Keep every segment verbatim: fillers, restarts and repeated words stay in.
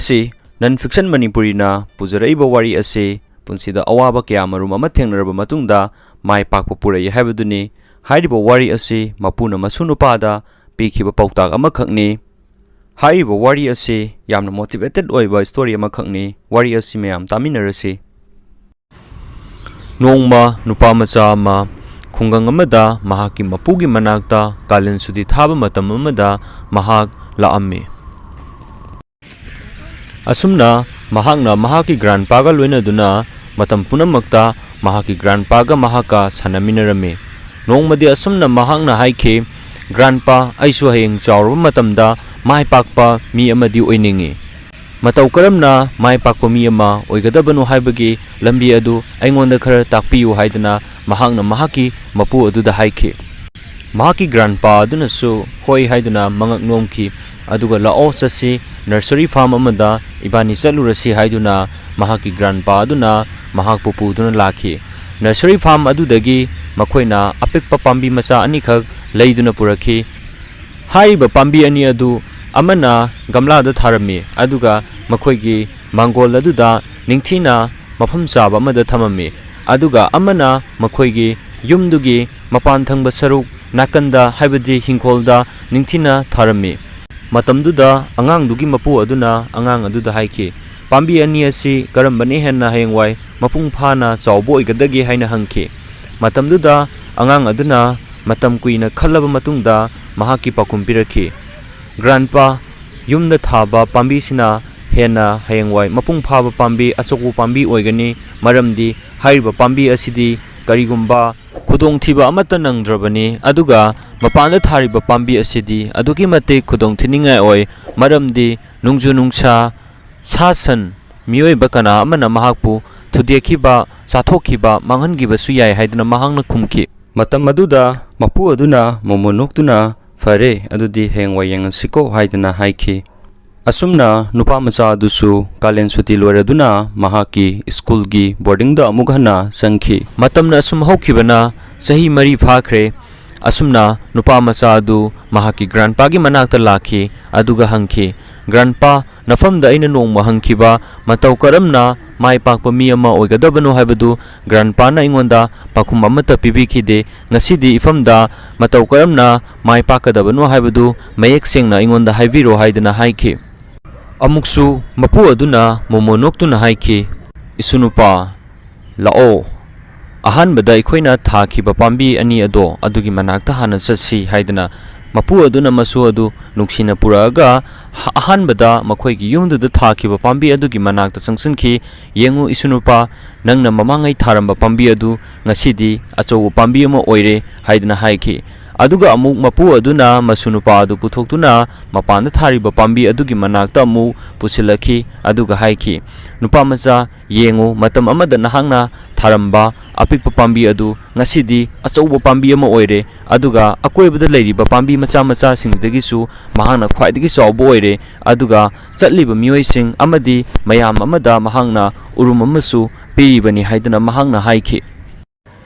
ꯁꯤ ꯅꯟ ꯐꯤꯛꯁꯟ ꯃꯅꯤꯄꯨꯔꯤꯅ ꯄꯨꯖꯔꯛꯏꯕ ꯋꯥꯔꯤ ꯑꯁꯤ ꯄꯨꯟꯁꯤꯗ ꯑꯋꯥꯕ ꯀꯌꯥ ꯃꯔꯨꯝ ꯑꯃ ꯊꯦꯡꯅꯔꯕ ꯃꯇꯨꯡꯗ ꯃꯥꯏ ꯄꯥꯛꯄ ꯄꯨꯔꯛꯏ ꯍꯥꯏꯕꯗꯨꯅꯤ꯫ ꯍꯥꯏꯔꯤꯕ ꯋꯥꯔꯤ ꯑꯁꯤ ꯃꯄꯨꯅ ꯃꯁꯨ ꯅꯨꯄꯥꯗ ꯄꯤꯈꯤꯕ ꯄꯥꯎꯇꯥꯛ ꯑꯃꯈꯛꯅꯤ꯫ ꯍꯥꯏꯔꯤꯕ ꯋꯥꯔꯤ ꯑꯁꯤ ꯌꯥꯝꯅ ꯃꯣꯇꯤꯚꯦꯇꯦꯠ ꯑꯣꯏꯕ ꯁ꯭ꯇꯣꯔꯤ ꯑꯃꯈꯛꯅꯤ꯫ ꯋꯥꯔꯤ ꯑꯁꯤ ꯃꯌꯥꯝ ꯇꯥꯃꯤꯟꯅꯔꯁꯤ꯫ ꯅꯣꯡꯃ ꯅꯨꯄꯥ ꯃꯆꯥ ꯑꯃ ꯈꯨꯡꯒꯪ ꯑꯃꯗ ꯃꯍꯥꯛꯀꯤ ꯃꯄꯨꯒꯤ ꯃꯅꯥꯛꯇ ꯀꯥꯂꯦꯟ ꯁꯨꯇꯤ ꯊꯥꯕ ꯃꯇꯝ ꯑꯃꯗ ꯃꯍꯥꯛ ꯂꯥꯛꯑꯝꯃꯤ꯫ ꯑꯁꯨꯝꯅ ꯃꯍꯥꯛꯅ ꯃꯍꯥꯛꯀꯤ ꯒ꯭ꯔꯥꯟꯄꯥꯒ ꯂꯣꯏꯅꯗꯨꯅ ꯃꯇꯝ ꯄꯨꯝꯅꯃꯛꯇ ꯃꯍꯥꯛꯀꯤ ꯒ꯭ꯔꯥꯟꯄꯥꯒ ꯃꯍꯥꯛꯀ ꯁꯥꯟꯅꯃꯤꯟꯅꯔꯝꯃꯤ꯫ ꯅꯣꯡꯃꯗꯤ ꯑꯁꯨꯝꯅ ꯃꯍꯥꯛꯅ ꯍꯥꯏꯈꯤ, "ꯒ꯭ꯔꯥꯟꯄꯥ, ꯑꯩꯁꯨ ꯍꯌꯦꯡ ꯆꯥꯎꯔꯕ ꯃꯇꯝꯗ ꯃꯥꯏ ꯄꯥꯛꯄ ꯃꯤ ꯑꯃꯗꯤ ꯑꯣꯏꯅꯤꯡꯏ꯫ ꯃꯇꯧ ꯀꯔꯝꯅ ꯃꯥꯏ ꯄꯥꯛꯄ ꯃꯤ ꯑꯃ ꯑꯣꯏꯒꯗꯕꯅꯣ ꯍꯥꯏꯕꯒꯤ ꯂꯝꯕꯤ ꯑꯗꯨ ꯑꯩꯉꯣꯟꯗ ꯈꯔ ꯇꯥꯛꯄꯤꯌꯨ" ꯍꯥꯏꯗꯨꯅ ꯃꯍꯥꯛꯅ ꯃꯍꯥꯛꯀꯤ ꯃꯄꯨ ꯑꯗꯨꯗ ꯍꯥꯏꯈꯤ꯫ ꯃꯍꯥꯛꯀꯤ ꯒ꯭ꯔꯥꯟꯄꯥ ꯑꯗꯨꯅꯁꯨ ꯍꯣꯏ ꯍꯥꯏꯗꯨꯅ ꯃꯉꯛ ꯅꯣꯝꯈꯤ, ꯑꯗꯨꯒ "ꯂꯥꯛꯑꯣ, ꯆꯠꯁꯤ, ꯅꯔꯁꯔꯤ ꯐꯥꯔꯝ ꯑꯃꯗ ꯏꯕꯥꯅꯤ ꯆꯠꯂꯨꯔꯁꯤ" ꯍꯥꯏꯗꯨꯅ ꯃꯍꯥꯛꯀꯤ ꯒ꯭ꯔꯥꯟꯄꯥ ꯑꯗꯨꯅ ꯃꯍꯥꯛꯄꯨ ꯄꯨꯗꯨꯅ ꯂꯥꯛꯈꯤ꯫ ꯅꯔꯁꯔꯤ ꯐꯥꯔꯝ ꯑꯗꯨꯗꯒꯤ ꯃꯈꯣꯏꯅ ꯑꯄꯤꯛꯄ ꯄꯥꯝꯕꯤ ꯃꯆꯥ ꯑꯅꯤꯈꯛ ꯂꯩꯗꯨꯅ ꯄꯨꯔꯛꯈꯤ꯫ ꯍꯥꯏꯔꯤꯕ ꯄꯥꯝꯕꯤ ꯑꯅꯤ ꯑꯗꯨ ꯑꯃꯅ ꯒꯝꯂꯥꯗ ꯊꯥꯔꯝꯃꯤ, ꯑꯗꯨꯒ ꯃꯈꯣꯏꯒꯤ ꯃꯥꯡꯒꯣꯜ ꯑꯗꯨꯗ ꯅꯤꯡꯊꯤꯅ ꯃꯐꯝ ꯆꯥꯕ ꯑꯃꯗ ꯊꯝꯃꯝꯃꯤ, ꯑꯗꯨꯒ ꯑꯃꯅ ꯃꯈꯣꯏꯒꯤ ꯌꯨꯝꯗꯨꯒꯤ ꯃꯄꯥꯟ ꯊꯪꯕ ꯁꯔꯨꯛ ꯅꯥꯀꯟꯗ, ꯍꯥꯏꯕꯗꯤ ꯍꯤꯡꯈꯣꯜꯗ ꯅꯤꯡꯊꯤꯅ ꯊꯥꯔꯝꯃꯤ꯫ ꯃꯇꯝꯗꯨꯗ ꯑꯉꯥꯡꯗꯨꯒꯤ ꯃꯄꯨ ꯑꯗꯨꯅ ꯑꯉꯥꯡ ꯑꯗꯨꯗ ꯍꯥꯏꯈꯤ, "ꯄꯥꯝꯕꯤ ꯑꯅꯤ ꯑꯁꯤ ꯀꯔꯝꯕꯅ ꯍꯦꯟꯅ ꯍꯌꯦꯡꯋꯥꯏ ꯃꯄꯨꯡ ꯐꯥꯅ ꯆꯥꯎꯕ ꯑꯣꯏꯒꯗꯒꯦ?" ꯍꯥꯏꯅ ꯍꯪꯈꯤ꯫ ꯃꯇꯝꯗꯨꯗ ꯑꯉꯥꯡ ꯑꯗꯨꯅ ꯃꯇꯝ ꯀꯨꯏꯅ ꯈꯜꯂꯕ ꯃꯇꯨꯡꯗ ꯃꯍꯥꯛꯀꯤ ꯄꯥꯎꯈꯨꯝ ꯄꯤꯔꯛꯈꯤ, "ꯒ꯭ꯔꯥꯟꯄꯥ, ꯌꯨꯝꯗ ꯊꯥꯕ ꯄꯥꯝꯕꯤꯁꯤꯅ ꯍꯦꯟꯅ ꯍꯌꯦꯡꯋꯥꯏ ꯃꯄꯨꯡ ꯐꯥꯕ ꯄꯥꯝꯕꯤ, ꯑꯆꯧꯕ ꯄꯥꯝꯕꯤ ꯑꯣꯏꯒꯅꯤ, ꯃꯔꯝꯗꯤ ꯍꯥꯏꯔꯤꯕ ꯄꯥꯝꯕꯤ ꯑꯁꯤꯗꯤ ꯀꯔꯤꯒꯨꯝꯕ ꯈꯨꯗꯣꯡꯊꯤꯕ ꯑꯃꯠꯇ ꯅꯪꯗ꯭ꯔꯕꯅꯤ, ꯑꯗꯨꯒ ꯃꯄꯥꯟꯗ ꯊꯥꯔꯤꯕ ꯄꯥꯝꯕꯤ ꯑꯁꯤꯗꯤ ꯑꯗꯨꯛꯀꯤ ꯃꯇꯤꯛ ꯈꯨꯗꯣꯡꯊꯤꯅꯤꯡꯉꯥꯏ ꯑꯣꯏ, ꯃꯔꯝꯗꯤ ꯅꯣꯡꯖꯨ ꯅꯨꯡꯁꯥ, ꯁꯥ ꯁꯟ, ꯃꯤꯑꯣꯏꯕ ꯀꯅꯥ ꯑꯃꯅ ꯃꯍꯥꯛꯄꯨ ꯊꯨꯗꯦꯛꯈꯤꯕ, ꯆꯥꯊꯣꯛꯈꯤꯕ, ꯃꯥꯡꯍꯟꯈꯤꯕꯁꯨ ꯌꯥꯏ" ꯍꯥꯏꯗꯨꯅ ꯃꯍꯥꯛꯅ ꯈꯨꯝꯈꯤ꯫ ꯃꯇꯝ ꯑꯗꯨꯗ ꯃꯄꯨ ꯑꯗꯨꯅ ꯃꯣꯃꯣꯟ ꯅꯣꯛꯇꯨꯅ, "ꯐꯔꯦ, ꯑꯗꯨꯗꯤ ꯍꯌꯦꯡꯋꯥꯏ ꯌꯦꯡꯉꯁꯤꯀꯣ" ꯍꯥꯏꯗꯨꯅ ꯍꯥꯏꯈꯤ꯫ ꯑꯁꯨꯝꯅ ꯅꯨꯄꯥ ꯃꯆꯥ ꯑꯗꯨꯁꯨ ꯀꯥꯂꯦꯟ ꯁꯨꯇꯤ ꯂꯣꯏꯔꯗꯨꯅ ꯃꯍꯥꯛꯀꯤ ꯁ꯭ꯀꯨꯜꯒꯤ ꯕꯣꯔꯗꯤꯡꯗ ꯑꯃꯨꯛ ꯍꯟꯅ ꯆꯪꯈꯤ꯫ ꯃꯇꯝꯅ ꯑꯁꯨꯝ ꯍꯧꯈꯤꯕꯅ ꯆꯍꯤ ꯃꯔꯤ ꯐꯥꯈ꯭ꯔꯦ꯫ ꯑꯁꯨꯝꯅ ꯅꯨꯄꯥ ꯃꯆꯥ ꯑꯗꯨ ꯃꯍꯥꯛꯀꯤ ꯒ꯭ꯔꯥꯟꯄꯥꯒꯤ ꯃꯅꯥꯛꯇ ꯂꯥꯛꯈꯤ, ꯑꯗꯨꯒ ꯍꯪꯈꯤ, "ꯒ꯭ꯔꯥꯟꯄꯥ, ꯅꯐꯝꯗ ꯑꯩꯅ ꯅꯣꯡꯃ ꯍꯪꯈꯤꯕ ꯃꯇꯧ ꯀꯔꯝꯅ ꯃꯥꯏ ꯄꯥꯛꯄ ꯃꯤ ꯑꯃ ꯑꯣꯏꯒꯗꯕꯅꯣ ꯍꯥꯏꯕꯗꯨ ꯒ꯭ꯔꯥꯟꯄꯥꯅ ꯑꯩꯉꯣꯟꯗ ꯄꯥꯎꯈꯨꯝ ꯑꯃꯠꯇ ꯄꯤꯕꯤꯈꯤꯗꯦ꯫ ꯉꯁꯤꯗꯤ ꯏꯐꯝꯗ ꯃꯇꯧ ꯀꯔꯝꯅ ꯃꯥꯏ ꯄꯥꯛꯀꯗꯕꯅꯣ ꯍꯥꯏꯕꯗꯨ ꯃꯌꯦꯛ ꯁꯦꯡꯅ ꯑꯩꯉꯣꯟꯗ ꯍꯥꯏꯕꯤꯔꯣ ꯍꯥꯏꯗꯅ ꯍꯥꯏꯈꯤ꯫ ꯑꯃꯨꯛꯁꯨ ꯃꯄꯨ ꯑꯗꯨꯅ ꯃꯣꯃꯣ ꯅꯣꯛꯇꯨꯅ ꯍꯥꯏꯈꯤ, "ꯏꯁꯨ ꯅꯨꯄꯥ, ꯂꯥꯛꯑꯣ, ꯑꯍꯥꯟꯕꯗ ꯑꯩꯈꯣꯏꯅ ꯊꯥꯈꯤꯕ ꯄꯥꯝꯕꯤ ꯑꯅꯤ ꯑꯗꯣ ꯑꯗꯨꯒꯤ ꯃꯅꯥꯛꯇ ꯍꯥꯟꯅ ꯆꯠꯁꯤ" ꯍꯥꯏꯗꯅ ꯃꯄꯨ ꯑꯗꯨꯅ ꯃꯁꯨ ꯑꯗꯨ ꯅꯨꯡꯁꯤꯅ ꯄꯨꯔꯛꯑꯒ ꯍ-, ꯑꯍꯥꯟꯕꯗ ꯃꯈꯣꯏꯒꯤ ꯌꯨꯝꯗꯨꯗ ꯊꯥꯈꯤꯕ ꯄꯥꯝꯕꯤ ꯑꯗꯨꯒꯤ ꯃꯅꯥꯛꯇ ꯆꯪꯁꯤꯟꯈꯤ꯫ "ꯌꯦꯡꯉꯨ ꯏꯁꯨ ꯅꯨꯄꯥ, ꯅꯪꯅ ꯃꯃꯥꯡꯉꯩ ꯊꯥꯔꯝꯕ ꯄꯥꯝꯕꯤ ꯑꯗꯨ ꯉꯁꯤꯗꯤ ꯑꯆꯧꯕ ꯄꯥꯝꯕꯤ ꯑꯃ ꯑꯣꯏꯔꯦ" ꯍꯥꯏꯗꯅ ꯍꯥꯏꯈꯤ꯫ ꯑꯗꯨꯒ ꯑꯃꯨꯛ ꯃꯄꯨ ꯑꯗꯨꯅ ꯃꯁꯨ ꯅꯨꯄꯥ ꯑꯗꯨ ꯄꯨꯊꯣꯛꯇꯨꯅ ꯃꯄꯥꯟꯗ ꯊꯥꯔꯤꯕ ꯄꯥꯝꯕꯤ ꯑꯗꯨꯒꯤ ꯃꯅꯥꯛꯇ ꯑꯃꯨꯛ ꯄꯨꯁꯤꯜꯂꯛꯈꯤ꯫ ꯑꯗꯨꯒ ꯍꯥꯏꯈꯤ, "ꯅꯨꯄꯥ ꯃꯆꯥ, ꯌꯦꯡꯉꯨ, ꯃꯇꯝ ꯑꯃꯗ ꯅꯍꯥꯛꯅ ꯊꯥꯔꯝꯕ ꯑꯄꯤꯛꯄ ꯄꯥꯝꯕꯤ ꯑꯗꯨ ꯉꯁꯤꯗꯤ ꯑꯆꯧꯕ ꯄꯥꯝꯕꯤ ꯑꯃ ꯑꯣꯏꯔꯦ, ꯑꯗꯨꯒ ꯑꯀꯣꯏꯕꯗ ꯂꯩꯔꯤꯕ ꯄꯥꯝꯕꯤ ꯃꯆꯥ ꯃꯆꯥꯁꯤꯡꯗꯒꯤꯁꯨ ꯃꯍꯥꯛꯅ ꯈ꯭ꯋꯥꯏꯗꯒꯤ ꯆꯥꯎꯕ ꯑꯣꯏꯔꯦ, ꯑꯗꯨꯒ ꯆꯠꯂꯤꯕ ꯃꯤꯑꯣꯏꯁꯤꯡ ꯑꯃꯗꯤ ꯃꯌꯥꯝ ꯑꯃꯗ ꯃꯍꯥꯛꯅ ꯎꯔꯨꯝ ꯑꯃꯁꯨ ꯄꯤꯔꯤꯕꯅꯤ" ꯍꯥꯏꯗꯅ ꯃꯍꯥꯛꯅ ꯍꯥꯏꯈꯤ꯫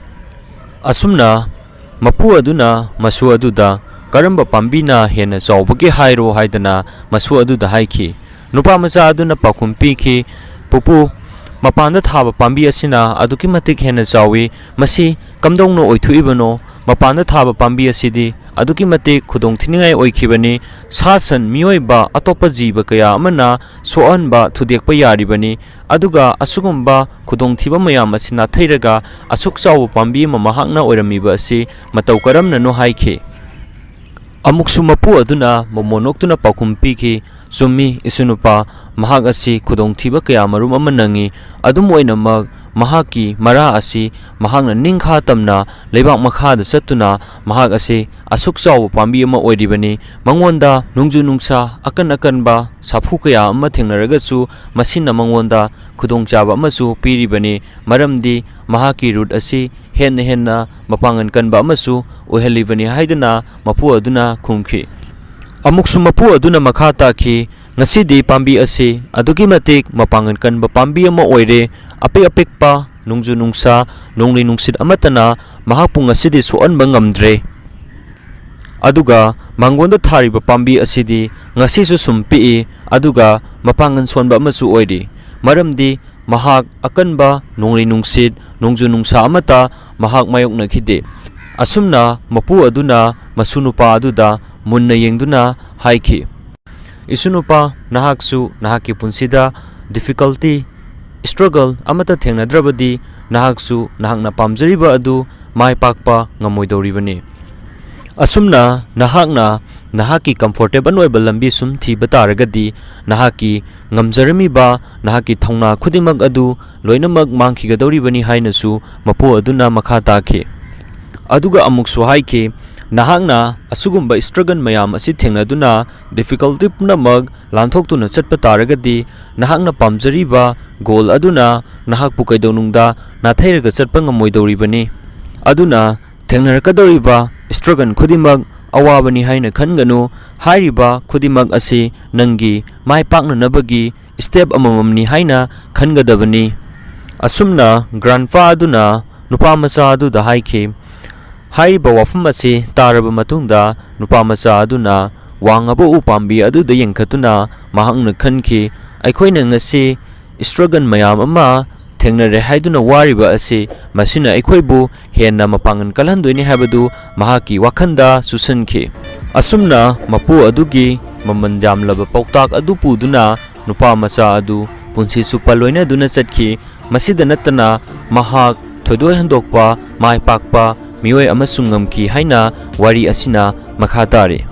ꯑꯁꯨꯝꯅ ꯃꯄꯨ ꯑꯗꯨꯅ ꯃꯁꯨ ꯑꯗꯨꯗ "ꯀꯔꯝꯕ ꯄꯥꯝꯕꯤꯅ ꯍꯦꯟꯅ ꯆꯥꯎꯕꯒꯦ ꯍꯥꯏꯔꯣ" ꯍꯥꯏꯗꯅ ꯃꯁꯨ ꯑꯗꯨꯗ ꯍꯥꯏꯈꯤ꯫ ꯅꯨꯄꯥ ꯃꯆꯥ ꯑꯗꯨꯅ ꯄꯥꯎꯈꯨꯝ ꯄꯤꯈꯤ, "ꯄꯨꯄꯨ, ꯃꯄꯥꯟꯗ ꯊꯥꯕ ꯄꯥꯝꯕꯤ ꯑꯁꯤꯅ ꯑꯗꯨꯛꯀꯤ ꯃꯇꯤꯛ ꯍꯦꯟꯅ ꯆꯥꯎꯏ꯫ ꯃꯁꯤ ꯀꯝꯗꯧꯅ ꯑꯣꯏꯊꯣꯛꯏꯕꯅꯣ? ꯃꯄꯥꯟꯗ ꯊꯥꯕ ꯄꯥꯝꯕꯤ ꯑꯁꯤꯗꯤ ꯑꯗꯨꯛꯀꯤ ꯃꯇꯤꯛ ꯈꯨꯗꯣꯡ ꯊꯤꯅꯤꯡꯉꯥꯏ ꯑꯣꯏꯈꯤꯕꯅꯤ꯫ ꯁꯥ ꯁꯟ, ꯃꯤꯑꯣꯏꯕ, ꯑꯇꯣꯞꯄ ꯖꯤꯕ ꯀꯌꯥ ꯑꯃꯅ ꯁꯣꯛꯍꯟꯕ, ꯊꯨꯗꯦꯛꯄ ꯌꯥꯔꯤꯕꯅꯤ꯫ ꯑꯗꯨꯒ ꯑꯁꯤꯒꯨꯝꯕ ꯈꯨꯗꯣꯡꯊꯤꯕ ꯃꯌꯥꯝ ꯑꯁꯤ ꯅꯥꯊꯩꯔꯒ ꯑꯁꯨꯛ ꯆꯥꯎꯕ ꯄꯥꯝꯕꯤ ꯑꯃ ꯃꯍꯥꯛꯅ ꯑꯣꯏꯔꯝꯃꯤꯕ ꯑꯁꯤ ꯃꯇꯧ ꯀꯔꯝꯅꯅꯣ?" ꯍꯥꯏꯈꯤ꯫ ꯑꯃꯨꯛꯁꯨ ꯃꯄꯨ ꯑꯗꯨꯅ ꯃꯣꯃꯣ ꯅꯣꯛꯇꯨꯅ ꯄꯥꯎꯈꯨꯝ ꯄꯤꯈꯤ, "ꯆꯨꯝꯃꯤ, ꯏꯁꯨ ꯅꯨꯄꯥ, ꯃꯍꯥꯛ ꯑꯁꯤ ꯈꯨꯗꯣꯡꯊꯤꯕ ꯀꯌꯥ ꯃꯔꯨꯝ ꯑꯃ ꯅꯪꯉꯤ꯫ ꯑꯗꯨꯝ ꯑꯣꯏꯅꯃꯛ, ꯃꯍꯥꯛꯀꯤ ꯃꯔꯥ ꯑꯁꯤ ꯃꯍꯥꯛꯅ ꯅꯤꯡꯈꯥ ꯇꯝꯅ ꯂꯩꯕꯥꯛ ꯃꯈꯥꯗ ꯆꯠꯇꯨꯅ ꯃꯍꯥꯛ ꯑꯁꯤ ꯑꯁꯨꯛ ꯆꯥꯎꯕ ꯄꯥꯝꯕꯤ ꯑꯃ ꯑꯣꯏꯔꯤꯕꯅꯤ꯫ ꯃꯉꯣꯟꯗ ꯅꯣꯡꯖꯨ ꯅꯨꯡꯁꯥ, ꯑꯀꯟ ꯑꯀꯟꯕ ꯁꯥꯐꯨ ꯀꯌꯥ ꯑꯃ ꯊꯦꯡꯅꯔꯒꯁꯨ ꯃꯁꯤꯅ ꯃꯉꯣꯟꯗ ꯈꯨꯗꯣꯡꯆꯥꯕ ꯑꯃꯁꯨ ꯄꯤꯔꯤꯕꯅꯤ, ꯃꯔꯝꯗꯤ ꯃꯍꯥꯛꯀꯤ ꯔꯨꯠ ꯑꯁꯤ ꯍꯦꯟꯅ ꯍꯦꯟꯅ ꯃꯄꯥꯡꯒꯜ ꯀꯟꯕ ꯑꯃꯁꯨ ꯑꯣꯏꯍꯜꯂꯤꯕꯅꯤ" ꯍꯥꯏꯗꯨꯅ ꯃꯄꯨ ꯑꯗꯨꯅ ꯈꯨꯝꯈꯤ꯫ ꯑꯃꯨꯛꯁꯨ ꯃꯄꯨ ꯑꯗꯨꯅ ꯃꯈꯥ ꯇꯥꯈꯤ, "ꯉꯁꯤꯗꯤ ꯄꯥꯝꯕꯤ ꯑꯁꯤ ꯑꯗꯨꯛꯀꯤ ꯃꯇꯤꯛ ꯃꯄꯥꯡꯒꯜ ꯀꯟꯕ ꯄꯥꯝꯕꯤ ꯑꯃ ꯑꯣꯏꯔꯦ꯫ ꯑꯄꯤꯛ ꯑꯄꯤꯛꯄ ꯅꯣꯡꯖꯨ ꯅꯨꯡꯁꯥ, ꯅꯣꯡꯂꯩ ꯅꯨꯡꯁꯤꯠ ꯑꯃꯠꯇꯅ ꯃꯍꯥꯛꯄꯨ ꯉꯁꯤꯗꯤ ꯁꯣꯛꯍꯟꯕ ꯉꯝꯗ꯭ꯔꯦ꯫ ꯑꯗꯨꯒ ꯃꯥꯡꯒꯣꯟꯗ ꯊꯥꯔꯤꯕ ꯄꯥꯝꯕꯤ ꯑꯁꯤꯗꯤ ꯉꯁꯤꯁꯨ ꯁꯨꯝ ꯄꯤꯛꯏ, ꯑꯗꯨꯒ ꯃꯄꯥꯡꯒꯜ ꯁꯣꯟꯕ ꯑꯃꯁꯨ ꯑꯣꯏꯔꯤ꯫ ꯃꯔꯝꯗꯤ ꯃꯍꯥꯛ ꯑꯀꯟꯕ ꯅꯣꯡꯂꯩ ꯅꯨꯡꯁꯤꯠ, ꯅꯣꯡꯖꯨ ꯅꯨꯡꯁꯥ ꯑꯃꯠꯇ ꯃꯍꯥꯛ ꯃꯥꯌꯣꯛꯅꯈꯤꯗꯦ꯫ ꯑꯁꯨꯝꯅ ꯃꯄꯨ ꯑꯗꯨꯅ ꯃꯁꯨ ꯅꯨꯄꯥ ꯑꯗꯨꯗ ꯃꯨꯟꯅ ꯌꯦꯡꯗꯨꯅ ꯍꯥꯏꯈꯤ, "ꯏꯁꯨ ꯅꯨꯄꯥ, ꯅꯍꯥꯛꯁꯨ ꯅꯍꯥꯛꯀꯤ ꯄꯨꯟꯁꯤꯗ difficulty, struggle ꯑꯃꯠꯇ ꯊꯦꯡꯅꯗ꯭ꯔꯕꯗꯤ ꯅꯍꯥꯛꯁꯨ ꯅꯍꯥꯛꯅ ꯄꯥꯝꯖꯔꯤꯕ ꯑꯗꯨ ꯃꯥꯏ ꯄꯥꯛꯄ ꯉꯝꯃꯣꯏꯗꯧꯔꯤꯕꯅꯤ꯫ ꯑꯁꯨꯝꯅ ꯅꯍꯥꯛꯅ ꯅꯍꯥꯛꯀꯤ comfortable ꯑꯣꯏꯕ ꯂꯝꯕꯤ ꯁꯨꯝ ꯊꯤꯕ ꯇꯥꯔꯒꯗꯤ ꯅꯍꯥꯛꯀꯤ ꯉꯝꯖꯔꯝꯃꯤꯕ ꯅꯍꯥꯛꯀꯤ ꯊꯧꯅꯥ ꯈꯨꯗꯤꯡꯃꯛ ꯑꯗꯨ ꯂꯣꯏꯅꯃꯛ ꯃꯥꯡꯈꯤꯒꯗꯧꯔꯤꯕꯅꯤ" ꯍꯥꯏꯅꯁꯨ ꯃꯄꯨ ꯑꯗꯨꯅ ꯃꯈꯥ ꯇꯥꯈꯤ꯫ ꯑꯗꯨꯒ ꯑꯃꯨꯛꯁꯨ ꯍꯥꯏꯈꯤ, "ꯅꯍꯥꯛꯅ ꯑꯁꯤꯒꯨꯝꯕ struggle ꯃꯌꯥꯝ ꯑꯁꯤ ꯊꯦꯡꯅꯗꯨꯅ difficulty ꯄꯨꯝꯅꯃꯛ ꯂꯥꯟꯊꯣꯛꯇꯨꯅ ꯆꯠꯄ ꯇꯥꯔꯒꯗꯤ ꯅꯍꯥꯛꯅ ꯄꯥꯝꯖꯔꯤꯕ goal ꯑꯗꯨꯅ ꯅꯍꯥꯛꯄꯨ ꯀꯩꯗꯧꯅꯨꯡꯗ ꯅꯥꯊꯩꯔꯒ ꯆꯠꯄ ꯉꯝꯃꯣꯏꯗꯧꯔꯤꯕꯅꯤ꯫ ꯑꯗꯨꯅ ꯊꯦꯡꯅꯔꯛꯀꯗꯧꯔꯤꯕ struggle ꯈꯨꯗꯤꯡꯃꯛ ꯑꯋꯥꯕꯅꯤ ꯍꯥꯏꯅ ꯈꯟꯒꯅꯨ꯫ ꯍꯥꯏꯔꯤꯕ ꯈꯨꯗꯤꯡꯃꯛ ꯑꯁꯤ ꯅꯪꯒꯤ ꯃꯥꯏ ꯄꯥꯛꯅꯅꯕꯒꯤ step ꯑꯃꯃꯝꯅꯤ ꯍꯥꯏꯅ ꯈꯟꯒꯗꯕꯅꯤ"꯫ ꯑꯁꯨꯝꯅ grandpa ꯑꯗꯨꯅ ꯅꯨꯄꯥ ꯃꯆꯥ ꯑꯗꯨꯗ ꯍꯥꯏꯈꯤ꯫ ꯍꯥꯏꯔꯤꯕ ꯋꯥꯐꯝ ꯑꯁꯤ ꯇꯥꯔꯕ ꯃꯇꯨꯡꯗ ꯅꯨꯄꯥ ꯃꯆꯥ ꯑꯗꯨꯅ ꯋꯥꯡꯉꯕ ꯎ ꯄꯥꯝꯕꯤ ꯑꯗꯨꯗ ꯌꯦꯡꯈꯠꯇꯨꯅ ꯃꯍꯥꯛꯅ ꯈꯟꯈꯤ, "ꯑꯩꯈꯣꯏꯅ ꯉꯁꯤ struggle ꯃꯌꯥꯝ ꯑꯃ ꯊꯦꯡꯅꯔꯦ ꯍꯥꯏꯗꯨꯅ ꯋꯥꯔꯤꯕ ꯑꯁꯤ, ꯃꯁꯤꯅ ꯑꯩꯈꯣꯏꯕꯨ ꯍꯦꯟꯅ ꯃꯄꯥꯡꯒꯜ ꯀꯜꯍꯟꯗꯣꯏꯅꯤ" ꯍꯥꯏꯕꯗꯨ ꯃꯍꯥꯛꯀꯤ ꯋꯥꯈꯜꯗ ꯆꯨꯁꯤꯟꯈꯤ꯫ ꯑꯁꯨꯝꯅ ꯃꯄꯨ ꯑꯗꯨꯒꯤ ꯃꯃꯜ ꯌꯥꯝꯂꯕ ꯄꯥꯎꯇꯥꯛ ꯑꯗꯨ ꯄꯨꯗꯨꯅ ꯅꯨꯄꯥ ꯃꯆꯥ ꯑꯗꯨ ꯄꯨꯟꯁꯤ ꯆꯨꯞꯄ ꯂꯣꯏꯅꯗꯨꯅ ꯆꯠꯈꯤ꯫ ꯃꯁꯤꯗ ꯅꯠꯇꯅ ꯃꯍꯥꯛ ꯊꯣꯏꯗꯣꯛ ꯍꯦꯟꯗꯣꯛꯄ, ꯃꯥꯏ ꯄꯥꯛꯄ ꯃꯤꯑꯣꯏ ꯑꯃꯁꯨ ꯉꯝꯈꯤ ꯍꯥꯏꯅ ꯋꯥꯔꯤ ꯑꯁꯤꯅ ꯃꯈꯥ ꯇꯥꯔꯤ꯫